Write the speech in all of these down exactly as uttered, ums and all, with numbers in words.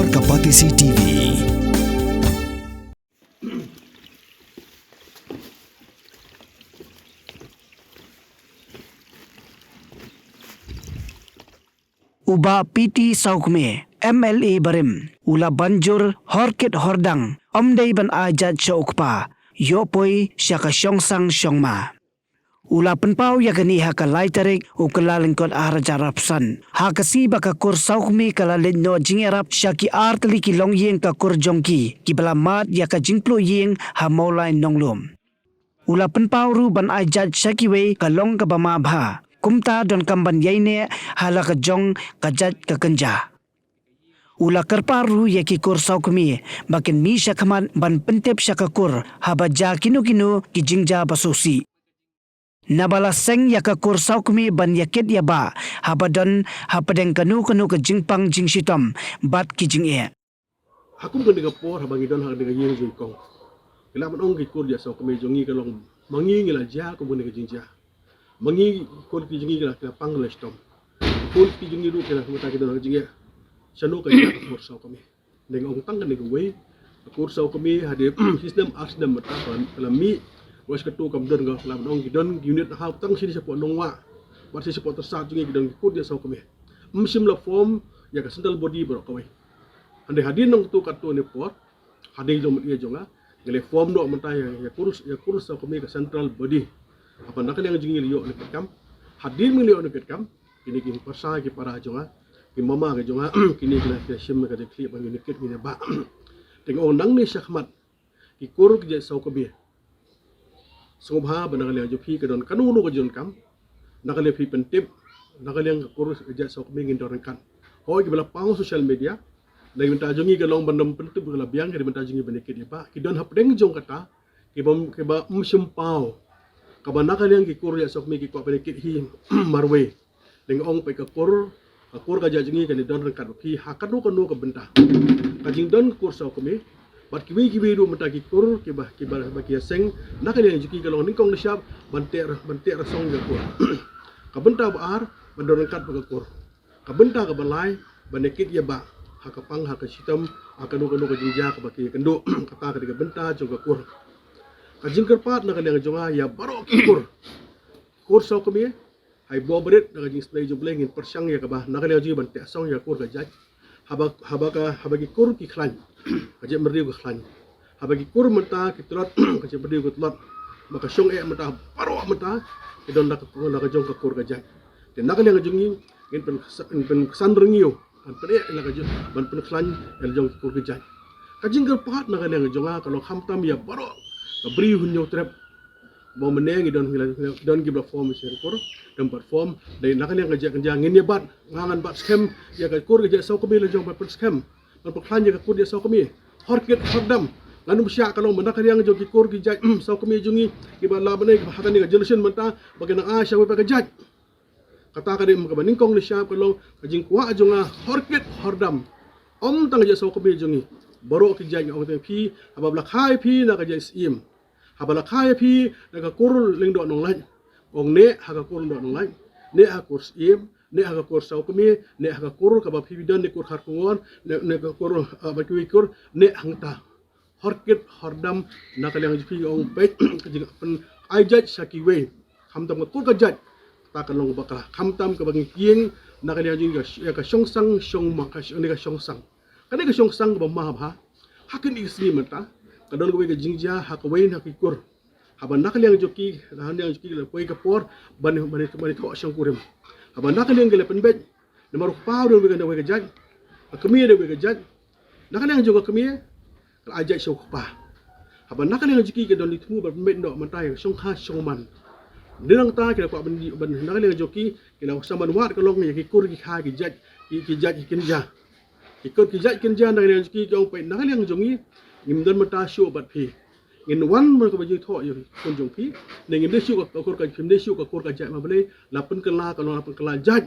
Ka Batesi T V. U Bah P T Sawkmie, M L A barim, u la ban jur hor kit hor dang, ym dei ban ai jait sha u kpa, ïoh poi sha ka shongsang shongma. U la pynpaw ïa kane ha ka lai tarik u Kyllalyngkot arhajar arphew san, ha ka sngi ba ka kur Sawkmie ka la leit noh jingïarap sha ki ar tylli ki longïing ka kur jong ki, kiba la mad ïa ka jingpluh ïing ha Mawlai Nonglum. U la pynpaw ruh ban ai jait sha kiwei ka long kaba ma bha. Kumta donkam ban ïaineh ha la ka jong ka jait ka kynja. U la kyrpad ruh ïa ki kur Sawkmie ba kin mih shakhmat ban pyntip sha ka kur haba jia kino kino ki jingjia ba sngewsih. Naba la seng ïa ka kur Sawkmie ban ïakit ïabah haba don hapdeng kano kano ka jingpang jingshitom bad ki jingeh. Ha kum kane ka por haba ngi don ha kane ka ïing jingkong, ngi lah ban ong ki kur jait Sawkmie jong ngi ka long, ma ngi ngi la jia kum kane ka jingjia. Ma ngi ki kur ki jong ngi ki la, ki la pang, ki la shitom. Ki kur ki jong ngi ruh ki la, mynta ki don ha ka jingeh. Shano ka jia ka kur Sawkmie? Ngi ong tang kane kawei, ka kur Sawkmie hadien shi snem ar snem mynta ka la mih. Wat katto kam don, ka lah ban ong ki don ki unit ha tang shi shapoh Nongwah bad shi shapoh Tyrsad jong ngi ki don ki kur jait Sawkmie. Ym shym la form ïa ka central body baroh kawei. Hynrei hadien nangto katto ne por, hadien jong mut ïa jong nga, ngi la form noh mynta ïa, ïa kur, ïa kur Sawkmie ka central body. Haba na ka liang jong ngi la ïoh ne kitkam, hadien ngi la ïoh ne kitkam, kine ki pyrsa ki para jong nga, ki mama ki jong nga, kine ki la, ki la shim ka jingkyrkhu ba ngin ïakit ngin ïabah. Te nga ong nangne shakhmat, ki kur ki jait Sawkmie, sngewbha ba na ka liang jong phi ka don kano kano ka jingdonkam, na ka liang phi pyntip, na ka liang ka kur ka jait Sawkmie ngin don ryngkat. Hooid kiba la pang social media, na ka bynta jong ngi ka long ban ym pyntip, ka la biang ka dei bynta jong ngi ban ïakit ïabah. Ki don hapdeng jong kata kiba, kiba ym shym paw, kaba na ka liang ki kur jait Sawkmie ki kwah ban ïakit hi marwei. Te nga ong peit ka kur, ka kur ka jait jong ngi kan ïadon ryngkat bad phi ha kano kano ka bynta. Ka jingdon ka kur Sawkmie bad kiwei kiwei ruh mynta ki kur kiba, kiba, ba ki ïaseng na ka liang jong ki ka long nyngkong nyngshap ban teh, ban teh rasong ïa ka kur. Ka bynta ba ar, ban don ryngkat bad ka kur. Ka bynta kaba lai, ban ïakit ïabah ha ka pang ha ka shitom, ha kano kano ka jingjia kaba ki ïakynduh. Kata ka dei ka bynta jong ka kur. Ka jingkyrpad na ka liang jong nga ïa baroh ki kur, kur Sawkmie, ha i bor barit, na ka jingsnei jong U Blei ngin pyrshang ïa kaba na ka liang jong ngi ban teh song ïa ka kur ka jait. Haba, haba ka, haba ki kur ki khlaiñ, ka jaitbynriew ka khlaiñ. Haba ki kur mynta ki tlot, ka jaitbynriew ka tlot. Ba ka shong eh mynta baroh mynta ki don da ka, da ka jong ka kur ka jait. Te na ka liang jong ngi ngin pyn, ngin pynksan rngiew ban pyneh ïa la ka jong, ban pynkhlaiñ ïa la jong ka kur ka jait. Ka jingkyrpad na ka liang jong nga ka long khamtam ïa baroh ka Bri Hynñiewtrep. Ba mynne ngi don, ngi la, ngi don kiba la form sha ka kur, don bad form, dei na ka liang ka jait kynja ngin ïa bat, nga ngan bat skhem ïa ka kur ka jait Sawkmie la jong ban pynskhem, ban pynkhlaiñ ïa ka kur jait Sawkmie. Hor kit hor dam, ngan ym shah ka long ba na ka liang jong ki kur ki jait Sawkmie jong ngi kiba la bynta kiba ha kane ka generation mynta ba ki nang ai sha kawei pat ka jait. Kata ka dei kaba nyngkong nyngshap ka long ka jingkwah jong nga hor kit hor dam. Ym tang ka jait Sawkmie jong ngi, baroh ki jait nga ong tang phi, haba la kha ïa phi na ka jait Syiem, haba la kha ïa phi na ka kur Lyngdoh Nonglait, ong neh ha ka kur Lyngdoh Nonglait, neh ha ka kur Syiem, neh ha ka kur Sawkmie, neh ha ka kur kaba phi don ne kur Kharkongor, ne, ne ka kur, ah, ba kiwei kur, neh hangta. Hor kit hor dam na ka liang jong phi, ong peit ka jingpyn ai jait sha kiwei. Khamtam ka kur ka jait, kata ka long bakla. Khamtam kaba ngi ïeng na ka liang jong ka, ka shongsang shongma, ka sh-, ne ka shongsang. Kane ka shongsang kaba ma bha. Ha kine ki sngi mynta ka don kawei ka jingjia ha kawei na ki kur. Haba na ka liang jong ki, na ka liang jong ki la poi ka por ban, ban, ban thoh shongkurim. Haba na ka liang ki la pynbeit, namar u kpa u dei uwei ka, uwei ka jait, ka kmie dei uwei ka jait. Na ka liang jong ka kmie ka la ai jait sha u kpa. Haba na ka liang jong ki ka don lithmu ban pynbeit noh mynta ïa ka shongkha shongman. Dei nangta ki la kwah ban, ban, na ka liang jong ki ki la sa ban wad ka long ïa ki kur ki kha ki jait, ki, ki jait ki kynja. Ki kur ki jait kynja na ka liang jong ki, ki ong peit na ka liang jong ngi ngim don mynta shuh bad phi. Ngin wan man kaba jingthoh ïa ki khun jong phi. Ne ngim dei shuh ka kur ka, phim dei shuh ka kur ka jait ma balei, la pynkylla ka long, la pynkylla jait.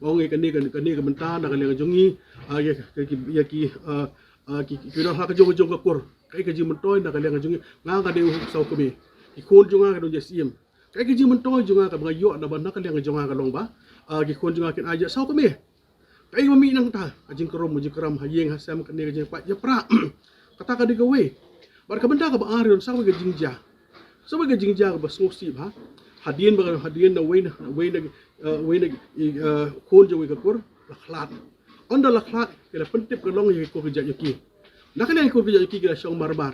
Ong ïa kane, kane, kane ka bynta na ka liang jong ngi, ah, ïa, ïa ki, ïa ki, ah, ah, ki, ki, ki don ha ka jong, jong ka kur. Kaei ka jingmyntoi na ka liang jong ngi, nga ka dei u Sawkmie. Ki khun jong nga ki don jait Syiem. Kaei ka jingmyntoi jong nga kaba nga ïoh naba na ka liang jong nga ka long ba, ah, ki khun jong nga kin ai jait Sawkmie. Kaei ba mih nangta, ka jingkrum, ka jingkram, ha ïing, ha sem, kane ka jingpait, ïa pra. Kata ka dei kawei. Bad ka bynta kaba ar, sa kawei ka jingjia. Sa kawei ka jingjia kaba sngewsih bha. Hadien ba, hadien na wei na, wei na, eh, wei na, eh, khun jong wei ka kur, la khlad. Ynda la khlad, ki la pyntip ka long ïa ki kur ki jait ïa ki. Na ka liang ki kur ki jait ïa ki ki la shong mar mar.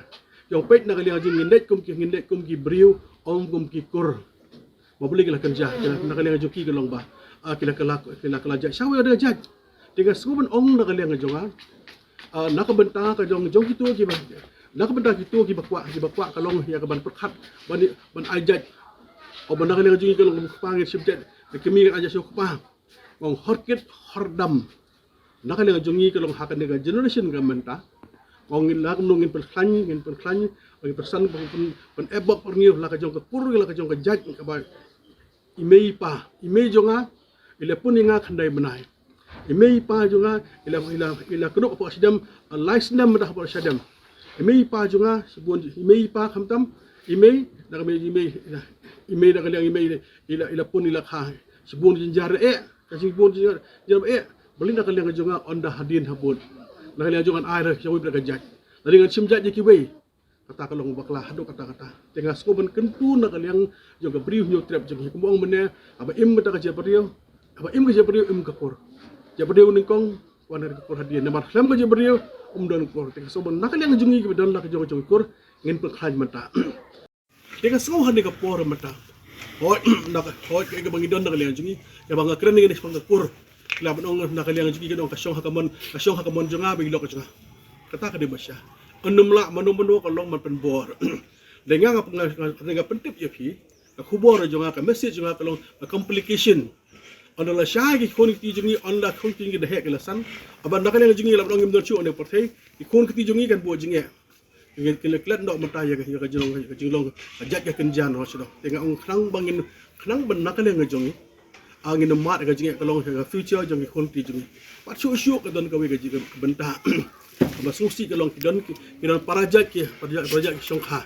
Ïa peit na ka liang jong ngi, ngin leit kum ki, ngin leit kum ki briew, ym kum ki kur. Ba balei ki la kynjah, ki la, na ka liang jong ki ka long ba, ah, ki la kylla, ki la kylla jait. Sa kawei ka dei ka jait. Te nga sngew ban ong na ka liang jong nga. Ah, na ka bynta ka jong, jong kito kiba, na ka bynta kito kiba kwah, kiba kwah ka long ïa ka ban pyrkhat, ban, ban ai jait. O ba na ka liang jong ngi ka long kpa ngin shim jait, ka kmie kan ai jait sha u kpa. Nga ong hor kit hor dam. Na ka liang jong ngi ka long ha kane ka generation ka mynta. Nga ong ngin lah kumno ngin pynkhlaiñ, ngin pynkhlaiñ, ngin pyrsan, pyn, pyn, pyn-ep bok pyrngiew la ka jong ka kur, la ka jong ka jait kaba i mei i pa, i mei jong nga i la pun ïa nga khyndai bnai. I mei i pa jong nga i la, i la, i la kynnoh hapoh shadem, ah, lai snem mynta hapoh shadem. I mei i pa jong nga, shibun, i mei i pa khamtam, i mei, na ka mei, i mei, i mei na ka liang i mei, i la, i la pun i la kha. Shibun jynjar eh, ka jingbun jynjar, jynjar eh. Balei na ka liang jong nga ynda hadien habud. Na ka liang jong nga ai ra, shawei bad ka jait. Lada ngan shim jait ïa kiwei. Kata ka long bakla haduh katta katta. Te nga sngewbha ban kyntu na ka liang jong ka briew Hynñiewtrep jong ngi. Kumba ong mynne, haba im kata ka jaitbynriew, haba im ka jaitbynriew im ka kur. Jaitbynriew nyngkong, wan ka kur hadien. Namar khlem ka jaitbynriew, ym don kur. Te nga sngewbha na ka liang jong ngi kiba don la ka jong ka jong ka kur, ngin pynkhlaiñ mynta. Te nga sngew ha kane ka por mynta. Hooid, na ka, hooid, kaei kaba ngi don na ka liang jong ngi. Kaba nga kren ngi na shaphang ka kur. Ki la ban ong na ka liang jong ngi, ki ong ka shong ha ka mon, ka shong ha ka mon jong nga, ba ïoh ka jong nga. Kata ka dei ba sha. Ym nym lah mano mano ka long ban pynbor. Dei nga nga, nga, nga, nga pyntip ïa phi. Ka khubor jong nga, ka message jong nga ka long ka complication. Ynda la shai ki khun ki kti jong ngi, ynda khun ki kti jong ngi da heh ki la san. Haba na ka liang jong ngi la ban ong ngim don shuh ha kane ka pyrthei. Ki khun ki kti jong ngi kan buh jingeh. Ki, ki la klet noh mynta ïa ka, ïa ka jinglong, ïa ka jinglong ka jait ka kynja noh shuh. Te nga ong khnang ba ngin, khnang ba na ka liang jong ngi. Ah, ngin ym mad ïa ka jingeh ka long ïa ka future jong ki khun ki kti jong ngi. Pat shuh shuh ka don kawei ka jing, ka bynta. Kaba sngewsih ka long ki don ki, ki don para jait ki, para jait, para jait ki shongkha.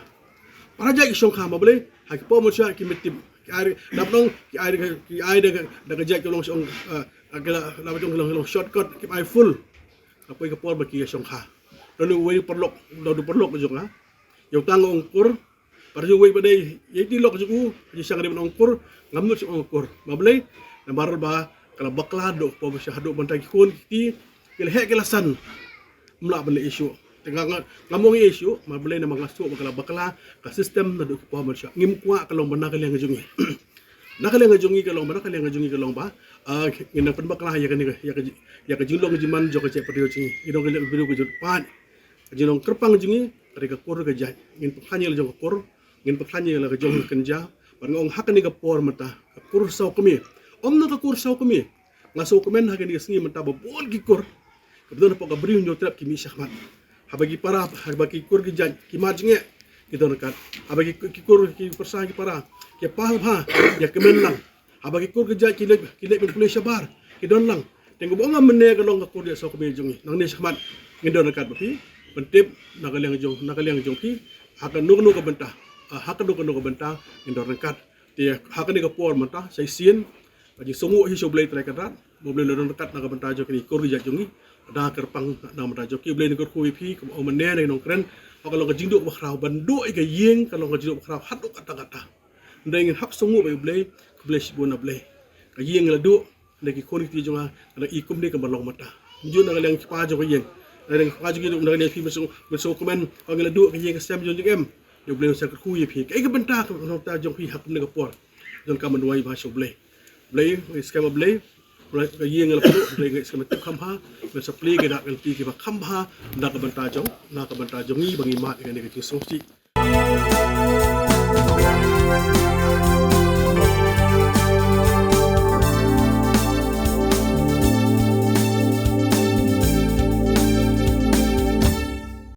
Para jait ki shongkha, ma balei, ha ki por mynshuwa kim tip. Ki ai, dap nong, ki ai, ki ai da ka, da ka jait ka long shong, ah, ah, ka la, la ba jong ka long, long shortcut, kim ai full. Ka poi ka por ba ki ïa shongkha. Don uwei u paralok, don u paralok jong nga. Ïa uta nga ong kur. Para jong uwei ba dei, ïa i lok jong u, ïa shang dei ban ong kur, ngam nud shuh ong kur. Ma balei, namar ba ka la bakla haduh ka por ba sha haduh mynta ki khun ki kti, ki la heh ki la san. Ym lah ban leh issue. Te nga, nga, ngam ong issue, ma balei namar nga sngew ba ka la bakla ka system naduh ka por ba sha. Ngim kwah ka long ba na ka liang jong ngi. Na ka liang jong ngi ka long ba, na ka liang jong ngi ka long ba, ah, ngin nang pynbakla ïa kane ka, ïa ka ji-, ïa ka jinglong jingman jong ka jaitbynriew jong ngi. Ngi dang ka jaitbynriew ka jot pat. Ka jinglong kyrpang jong ngi, ka dei ka kur ka jait. Ngin pynkhlaiñ ïa la jong ka kur, ngin pynkhlaiñ ïa la ka jong ka kynja. Bad nga ong ha kane ka por mynta, ka kur saw kmie. Ym na ka kur saw kmie. Nga sngewkmen ha kane ka sngi mynta ba bun ki kur. Kaba don hapoh ka Bri u Hynñiewtrep ki mih shakhmat. Haba ki para, haba ki kur ki jait, ki mad jingeh, ki don ryngkat. Haba ki, ki kur ki pyrsa ki para, ki pal bha, ïa kmen lang. Haba ki kur ki jait ki leit, ki leit ban pule shabar, ki don lang. Te nga ba ong mynne ka long ka kur ïa saw kmie jong ngi. Nangne shakhmat, ngin don ryngkat bad phi, ban tip, na ka liang jong, na ka liang jong phi, ha kano kano ka bynta, ah, ha kano kano ka bynta, ngin don ryngkat. Te ha kane ka por mynta, sa shisien, ka jingsngewnguh hi sha U Blei Trai Kynrad, ba U Blei u la don ryngkat na ka bynta jong kine ki kur ki jait jong ngi, da kyrpang na ka bynta jong ki, U Blei un kyrkhu ïa phi, kumba ong mynne na ki nongkren, ba ka long ka jingduh kaba khraw, ban duh ïa ka ïing, ka long ka jingduh kaba khraw, haduh katta katta. Hynrei ngin hap sngewnguh bad U Blei, khublei shibun na U Blei. Ka ïing la duh, hynrei ki khun ki kti jong nga, ka dang i kumne kumba long mynta. Mynjur na ka liang ki kpa jong ka ïing, na ka liang ki kpa jong ki, na ka liang phi mynsngew, mynsngew kmen, ba ngi la duh ka ïing ka sem jong jong em. Ïa U Blei un sa kyrkhu ïa phi. Kaei ka bynta ka bynta jong phi ha kumne ka por. Donkam ban duwai bha sha U Blei. Blei, ngi skhem U Blei. Blei, ka ïing la pynduh, Blei ngi skhem tip kham bha. Ngi sa plie ki dak ki lynti kiba kham bha. Na ka bynta jong, na ka bynta jong ngi ba ngi mad ïa kane ka jingsngewsih.